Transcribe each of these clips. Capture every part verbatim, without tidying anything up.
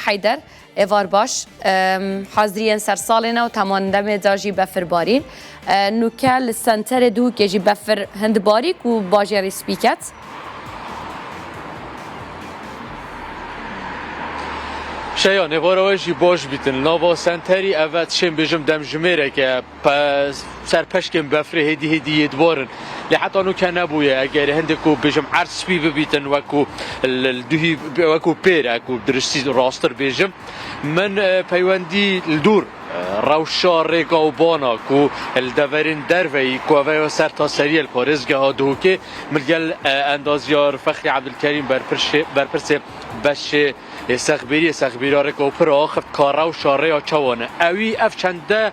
Heyder, êvar baş. Em, haziriyên ser salê ne û temandemê de jî befir barîn. E, nûke li senterê Duhokê jî befir hind barî ku bajêrî spî ket. Şeyan, êvara we jî baş bîtin. Nava senterî eve tişên bêjim demjimêreke pe-, serpeşkên befrê hêdî hêdî yê dibarin. Lê heta nûke nebûye. Eger hindê ku bêjim erd spî bibîtin, wekû li, li duhî, wekû pêr e, ku diristî rastir bêjim. Min, e, peywendî li dûr, e, rewşa rêka û bana ku li deverên derveyî ku eve ya ser taseriyê li parêzgeha Duhokê, min gel, e, endazyar Fexrî Ebdilkerîm berpirsê, berpirsê beşê, e, sexbêriyê, sexbêra rêka û pira axift ka rewşa rêya çawa ne. Ewî ev çende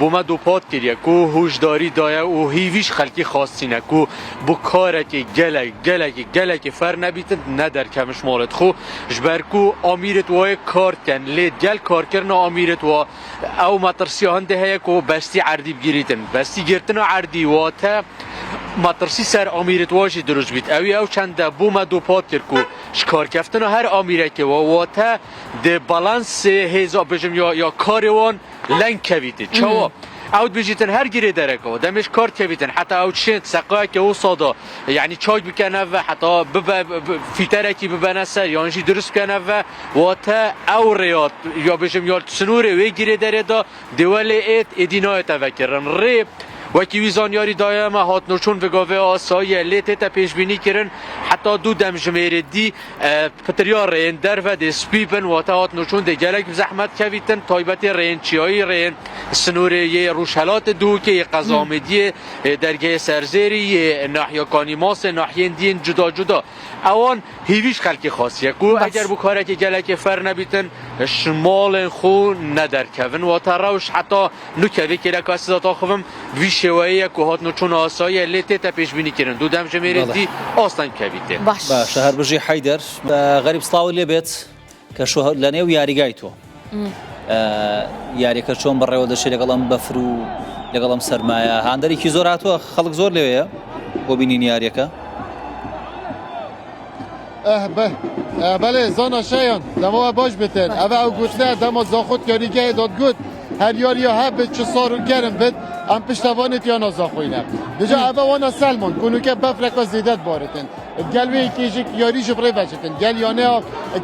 bo me dopat kiriye ku hûşdarî daye û hîvî ji xelkî xwestîne ku bi karekê gelek, gelekî, gelekî ferr nebîtin, nederkevin ji malê xwe, ji ber ku amîrêt wayê kar dikin, lê gel karkirina amîrêt wa ew metirsiya hindê heye ku bestî erdî bigirîtin. Bestî girtina erdî wate metirsî ser amîrêt wa jî dirust bît. Ewî ew çende bo me dopat kir ku ji karkeftina her amîrekê wa wate di balansê hêza, bêjim ya, ya karê wan leng kevîtê. Çawa? Ew dibêjîtin her girêdereke wa demê ji kar kevîtin, heta ew çênt seqayeke wisa da, yanî çak bikene ve, heta bibe, bi-, fîterekî bibene ser, yan jî dirust bikene ve, wate ew rêya, ya bêjim ya li sinûrê wê girêderê de dê welê êt, êdî nayête vekirin. Rê, wekî wî zanyarî daye me, hatinoçûn vê gavê asayî ye, lê tête pêşbînî kirin, heta du demjimêrê dî, e, pitiriya rêyên derve dê spî bin, wate hatinoçûn dê gelek bi zehmet kevîtin, taybetê rêyên çiyayî, rêyên sinûrê yê rojhelatê Duhokê, yê qeza Amêdiyê, e, dergehê Serzêrî, yê nahiya Kanîmasê, nahiyên diyên cuda cuda. Ewan hîvî ji xelkê xwestiye ku eger bo karekê gelekê ferr nebîtin, ji malên xwe nederkevin. Wate rewş heta nûke vê kêleka ez dixwim vî şêweyê ye ku hatinoçûna asayî ye, lê tête pêşbînî kirin. Du demjimêrê dî asteng kevîtê. Baş. Baş, her bijî Heyder. Xerîb, سڵاوت لێ بێت. کە شوهر لە نێو یاریگای تۆ. ئە، یاریەکە چۆن بەڕێوە دەچێت لەگەڵ ئەم بەفر و لەگەڵ ئەم سەرمایە؟ هاندەرێکی زۆر هاتووە، خەڵک زۆر لەوەیە بۆ بینین یاریەکە. ئە، بە-، ئە، بەڵێ، زانا شایان، دەمەوە باش بتن. ئەوە ئەو گوتنە، دەما زاخۆت یاریگەیە داد گوت، هەر یاریە هەبێت، چ سار و گەرم بێت، ئەم پشتەوانێت یانا زاخۆینە. دجا ئەوە وانە سەلمان، کونوکە بەفرەکە زێدەت بارتن. Gel wê yekê ji yarî ji bi rê veşitin. Gel yaneya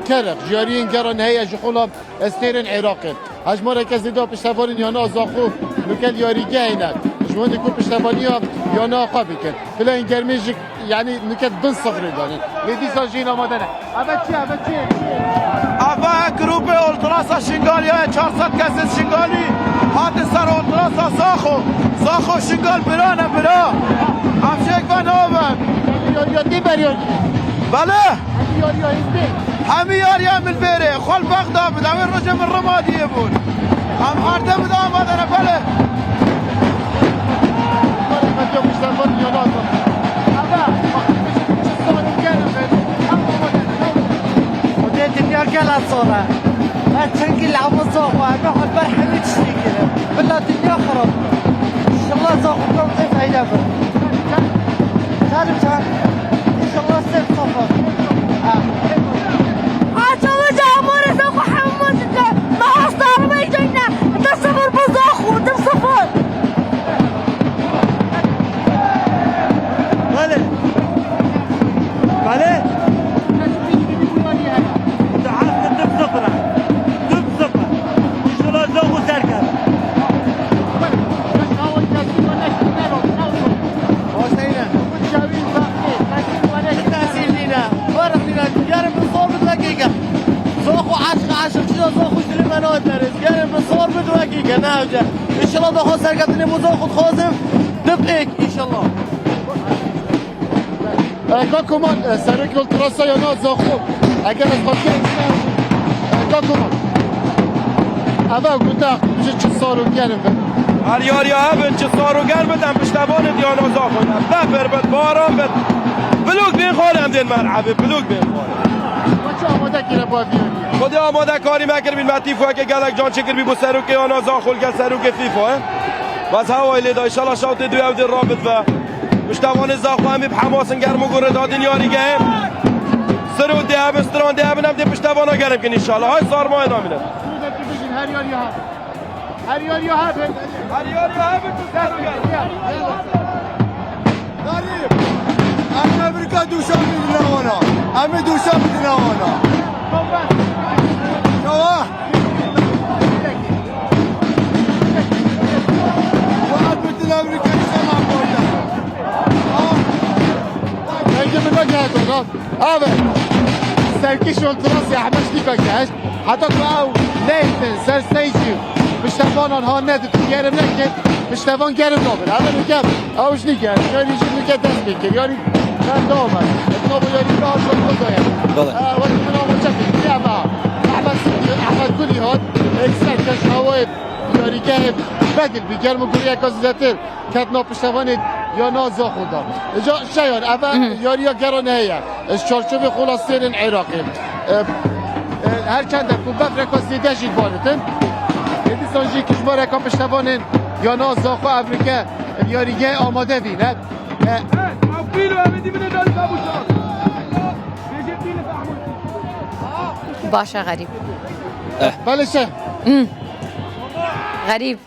kerek, ji yariyên geran heye ji xula estêrên Iraqê. Hejmareke zêde piştevanên yana Zaxo li gel yarîgehê ne. Ji hindê ku piştevaniya yana xwe bikin. Pilên germê ji, yanî nuket bin sifrê danin. Lê dîsa jî amade ne. Eve çi, eve çi? Eve grûpê Ultrasa Şingaliyê, çar sed kesên Şingalî hatin ser Ultrasa Zaxo. Zaxo Şingal bira ne bira. Ev jêk ve nabin. Yariyatî beryan. Belê. Hemî yariya hîn bê. Hemî yariya min bêrê. Xwe li Bexda bid. Ew ê rojê min Rimadiyê bûn. Em herde bid amade ne belê. Xwedê dinya gela sor e. Ez çengî li Amazon xwe, em ê xwe ber hemî tiştî kirin. Bila dinya xirab be. Înşallah Zaxo Kurd ê feyde be. Salim can. Înşallah sêv sofar. Ha. Aa, çawa ca amore Zaxo hemû mezin ke. Nahasta arabeyê cayne. Di sifir bi Zaxo, di sifir. Belê. Belê. Dua kir dim sifir e. Dim sifir. Înşallah Zaxo serkeve. Hoseyne. Tesîlîne. Farqîne. Yarın bir zor bir dakika. Zaxo aşk aşıkçı da Zaxo Süleyman o deriz. Yarın bir zor bir dakika. Ne yapacak? İnşallah daha serketini bu Zaxo xozim. Dim ek inşallah. E, Kakoman, e, serokê Ultrasa yana Zaxo. Eger ez xwestiye, e, Kakoman. Eve gute, ji çi sar û germ bin. Her yariya hebin, çi sar û germ bin, em piştevanê diyana Zaxo ne. Befir bin, baran bin. Bilûk bên xwar em dên merhebê, bilûk bên xwar. Xwedê amadekarî me kiribîn, me tîfoyeke gelek can çêkiribî bo serokê yana Zaxo, li gel serokê fîfa, e. Bes hewayê lê da, înşallah şewtê dû ew dê rabit ve. Piştevanê Zaxo em ê bi hemasin germ û gurê dadin yarîgehê. Sero de hebin, stran de hebin, em dê piştevana gelin kin inşallah. Hay sarmayê namîne. Şunu da bigin, her yar ya hebin. Her yar ya hebin. Her yar ya hebin, tu sero gelin. Garip. Em Amerîka duşa bidine wana. Em ê duşa bidine wana. Çawa? Wan bitin Amerîka inşallah. Peki, bir dakika, dur. Abi, serkişon, trasî Ehmed Ştîka keş. Heta ku ew neytin ser seycî piştevanan ha nedit, gerim nekir, piştevan gerim nabin. Ev nuke, ew jî nî gerim. Şerî jî nuke dest pê kir. Yanî ben devam et. Etna bu yanî daha çok da yani. Bele. Ee, wekî min ama çekil. Ama Ehmed Ştî, Ehmed Gulî hat. Ekser keş hawayê yarîgehê bedil bir germ û guriyeka zêdetir. Ketina piştevanê ya na Zaxo da. Îca şeyan, eve yariya gera neheye. Ji çarçovê xola sêrên Iraqê. E, e, her çende ku befreka zêde jî baritin. Ê dîsan jî kijbareka piştevanên ya na Zaxo evrike yarîgehê amade bîne. E, Baş e Xerîb. Belê se. Xerîb.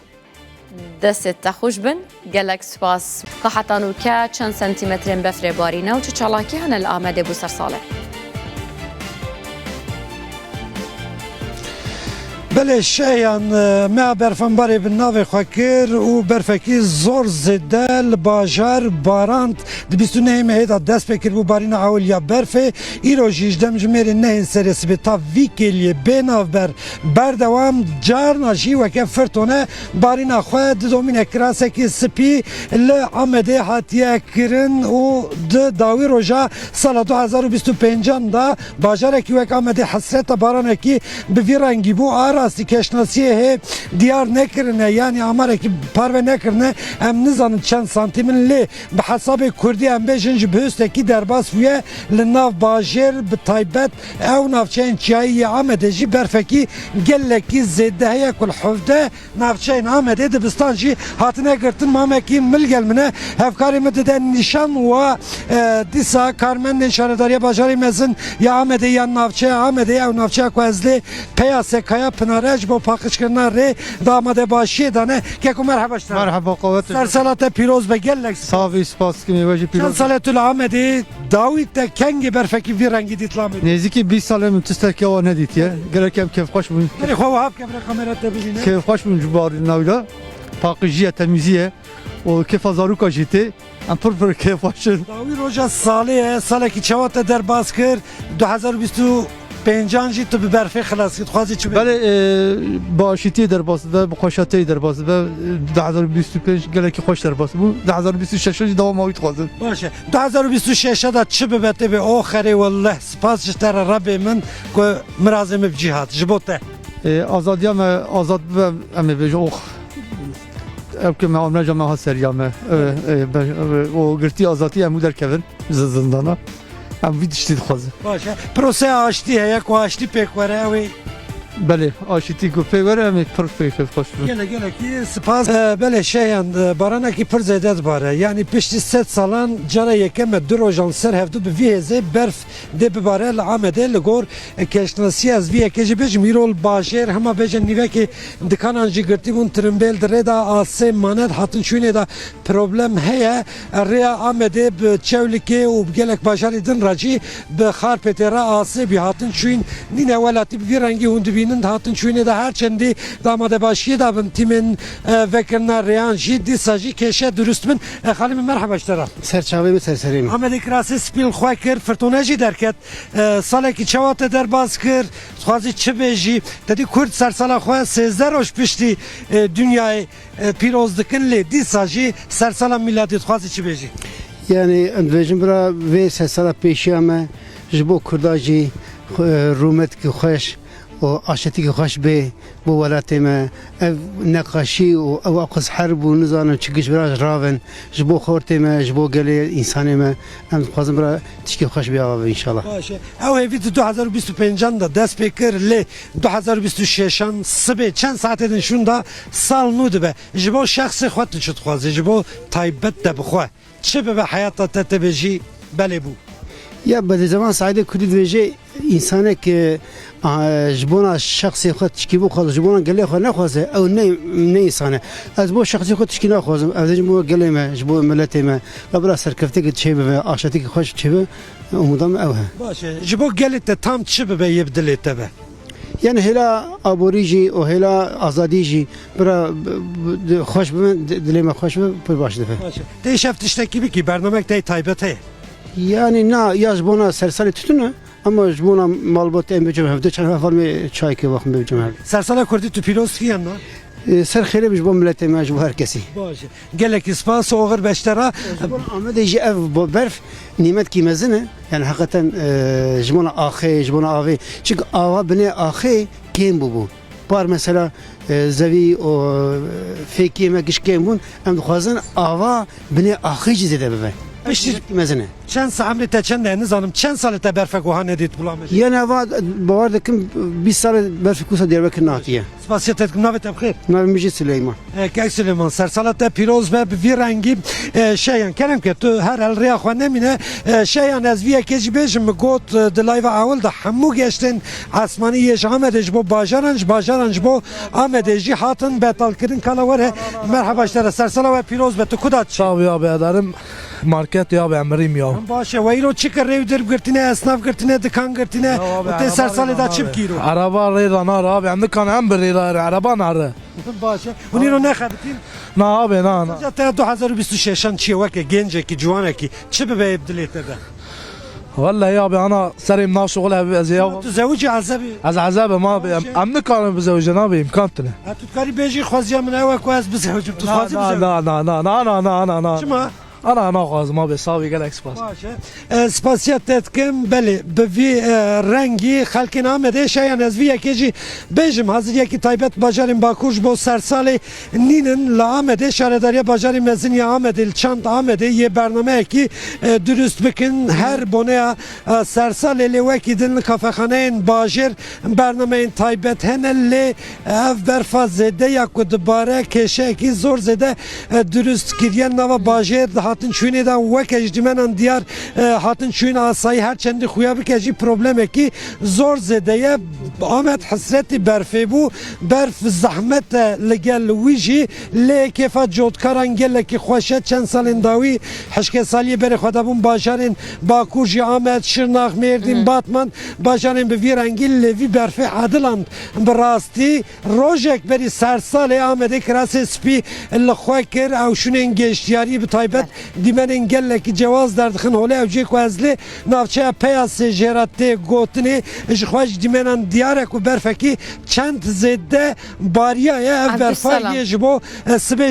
Destê te xweş bin, gelek spas. Ka heta nûke çend sentîmetrên befrê barîne û çi çalakî hene li Amedê bo ser salê? Belê Şeyan, e, me berfanbarê bi navê xwe kir û berfekî zor zêde li bajar barand. Di bîst û nehê mehê de dest pê kiribû barîna ewil ya berfê. Îro jî ji demjimêrê nehên serê sibê ta vî kêliyê bê navber berdewam, carna jî weke firtone barîna xwe didomîne. Kirasekî spî li Amedê hatiye kirin û di dawî roja sala du hezar û bîst û pêncan de bajarekî wek Amedê hesreta baranekî bi vî rengî bû. A rastî keşnasiyê hê diyar nekirine, yanî amarekî parve nekirine. Em nizanin çend santîm in, lê bi hesabê kurdî em bêjin ji bihustekî derbas bûye. Li nav bajêr, bi taybet ew navçeyên çiyayî yê Amedê jî berfekî gelekî zêde heye ku li hevdeh navçeyên Amedê dibistan jî hatine girtin. Mamekî mil gel min e, hevkarê min dide nîşan wa, e, dîsa karmendên Şaredariya Bajarê Mezin ya Amedê ya navçeya Amedê, ew navçeya ku ez lê Peyase Kaya Pinare ji bo paqijkirina rê di amadebaşiyê de ne. Keko merheba ji te re. Merheba, qewet. Sersala te pîroz be, gelek spas. Sağ ol, spas dikim, ê we jî pîroz. Çend sal e tu li Amedê, dawî te kengê berfekî vî rengî dît li Amedê? Nêzîkî bîst sal e min tiştekî awa nedîtiye. Gelek em kêfxweş bûn. Erê, xwe wiha bike, bira kamera te bibîne. Kêfxweş bûn ji barîna wî de. Paqijiye, temîziye û kêfa zaroka jî tê. Em pir pir kêfxweş in. Dawî roja salê ye, salekî çawa te derbas kir, du hezar û bîst û pêncan jî tu bi berfê xilas kir, dixwazî çi bê? Belê, e, bi aşîtiyê derbas dibe, bi xweşatiyê derbas dibe. E, du hezar û bîst û pênc gelekî xweş derbas bû. Du hezar û bîst û şeş jî dewama wî dixwazin. Baş e. Du hezar û bîst û şeş de çi bibe tê bê? O xerê, wellah spas ji te re Rebê min ku mirazê min bi cî hat. Ji bo te. E, azadiya me azad bibe, em ê bêjin ox. Ev ke me amreca me ha seriya me. E, e, be-, e, o girtî azadî em û derkevin ji zindana. Em vî tiştî dixwazin. Baş e. Proseya aştî heye ku aştî pêk were, ew ê. Belê, aşîtî ku pê were em ê pir pê kêfxweş bibin. Gelek, gelekî spas. E, belê Şeyan, e, baranekî pir zêde dibare. Yanî piştî sed salan cara yekem e du rojan ser hevdu bi vî hêzê berf dê bibare li Amedê. Li gor, e, keşnasî ez vî yekê jî bêjim, îro li bajêr hema bêje nîvekê dikanan jî girtî bûn, tirimbêl di rê de, asê mane, di hatin çûnê de problem heye. Rêya Amedê bi Çewlikê û bi gelek bajarê din re jî bi Xarpêtê re asê bî, hatin çûn nîne. Welatî bi vî rengî hûn dibînin di hatin çûnê de, her çendî di amadebaşiyê de bin tîmên, e, vekirina rêyan jî, dîsa jî kêşe dirust bin. E, xalî min, merheba ji te re. Ser çavê min, ser serê min. Amedê kirasê spî li xwe kir, firtone jî derket. E, salekî çawa te derbas kir? Dixwazî çi bêjî? Te dî kurd sersala xwe sêzdeh roj piştî, e, dinyayê, e, pîroz dikin, lê dîsa jî sersala mîladî, dixwazî çi bêjî? Yanî, em dibêjin bira vê sersala pêşiya me ji bo kurda jî, xwe-, rûmetikî xweş û aşetîkî xweş bê bo welatê me. Ev neqaşî û ew aqizher bû, nizanim çi giş bira ravin. Ji bo xortê me, ji bo gelê însanê me, em dixwazin bira tişkî xweş bê ava be înşallah. Baş e. Ew hêvî di du hezar û bîst û pêncan de dest pê kir, lê du hezar û bîst û şeşan sibê çend saetê din şûnda sal nû dibe. Ji bo şexsê xwe tu çi dixwazî? Ji bo taybet te bi xwe çi bibe heyata te, tê bêjî belê bû? Ya Bedîzeman Saîdê Kurdî dibêje, însanek, e, a, ji bona şexsê xwe tişkî bixwaze, ji bona gelê xwe nexwaze, ew ne, ne însan e. Ez bo şexsê xwe tişkî naxwazim. Ez ji bo gelê me, ji bo miletê me. Ve bira serkeftekê çêbibe, aşetekî xweş çêbe, umuda min ew e. Baş e. Ji bo gelê te tam çi bibe yê bi dilê te be? Yani hêla aborî jî û hêla azadî jî bira, b-, b-, xweş bibe, di-, dilê me xweş bibe, pir baş dibe. Baş e. Tê şev tiştekî bikî, bernamek te taybet heye? Yani na, ya ji bona sersalê tiştin e, ama ji bona malbat em bicim hevde çend heval me çayke waxim bicim hevde. Sersala Kurdî tu pîroz kiyan na? E, ser xêrê bi ji bo miletê me, ji bo her kesî. Baş e. Gelekî spas, oxir beştera. Ji bona Amedê jî ev bo-, berf nîmetkî mezin e. Yani heqeten, e, ji bona axê, ji bona avê. Çünkü ava binê axê kêm bûbû. Par mesela, e, zevî û, e, fêkiyê me giş kêm bûn. Em dixwazin ava binê axê jî zêde bibe. Piştî nîmetkî mezin e. Çend sa-, emrê te çend e? Nizanim çend sal e te berfek wiha nedît Gulamê? Yani ava bawer dikim bîst sal e berfek wisa Diyarbekir nehatiye. Spasiya te dikim, navê te bi xêr? Navê min jî Sileyman. E, Kek Sileyman, sersala te pîroz be bi vî rengî, e, Şeyan. Kerem ke tu her el rêya xwe nemîne. E, Şeyan, ez vî yekê jî bêjim, min got, e, di live ewil de hemû geştên esmanî yê ji Amedê ji bo bajaran, ji bajaran ji bo Amedê jî hatin betalkirin. Kala were, merheba ji te re, sersala we pîroz be, tu ku da çi? Sağ ol ya be, ederim. Market ya be, emirîm ya. Baş e, we îro çi kir, rêw dir girtine, esnaf girtine, dikan girtine, û tê sersalê da çi bikî îro? Araba rê da nare abi, em nikan em bi rê da re, araba nare. Baş e. Hûn îro nexebitîn? Na abi, na, na. Sence te du hezar û bîst û şeşan çi ye, weke gencekî, ciwanekî, çi bibe yê bi dilê te de? Wellahî abi, ana serê min naşixule bi ez ya. Tu zewicî, ezebî? Ez ezebim abi, em, em nikarin bizewicin abi, îmkan tune. Ha, tu dikarî bêjî, xweziya min ew e ku ez bizewicim, tu dixwazî bizewicî? Na, na, na, na, na, na, na, na, na, na. Çima? Ana, naxwazim abi, sağ ol, gelek spas. Baş e. E, spasiya te dikim. Belê, bi vî, e, rengî xelkên Amedê, Şeyan, ez vî yekê jî bêjim, haziriyekî taybet bajarên Bakur ji bo sersalê nînin. Li Amedê şaredariya bajarê mezin ya Amedê li çand Amedê yê bernameyekî, e, dirust bikin. Her boneya, e, sersalê lê wekî din li kafexaneyên bajêr bernameyên taybet hene, lê ev berfa zêde ya ku dibare kêşeyekî zor zêde, e, dirust kiriye. Nava bajêr di hatin çûyînê de weke ji dîmenan diyar, e, hatin çûyîn asayî, her çendî xuya bike jî problemekî zor zêde ye. Amed hesretî berfê bû, berf zehmet e li gel wî jî, lê kêfa cotkaran gelekî xweş e. Çend salên dawî hişkesaliyê berê xwe dabûn bajarên Bakur jî, Amed, Şirnax, Mêrdîn, Batman, bajarên bi vî rengî, lê vî berfê ediland. Bi rastî rojek berî sersalê Amedê kirasê spî li xwe kir. Ew şûnên geştiyarî bi taybet dîmenên gelekî cewaz derdixin holê. Ew cihê ku ez lê navçeya Peyasê jê re tê gotinê, ji xwe ji dîmenan diyar e ku berfekî çend zêde bariyaye. Ev berfa yê ji bo, e, sibê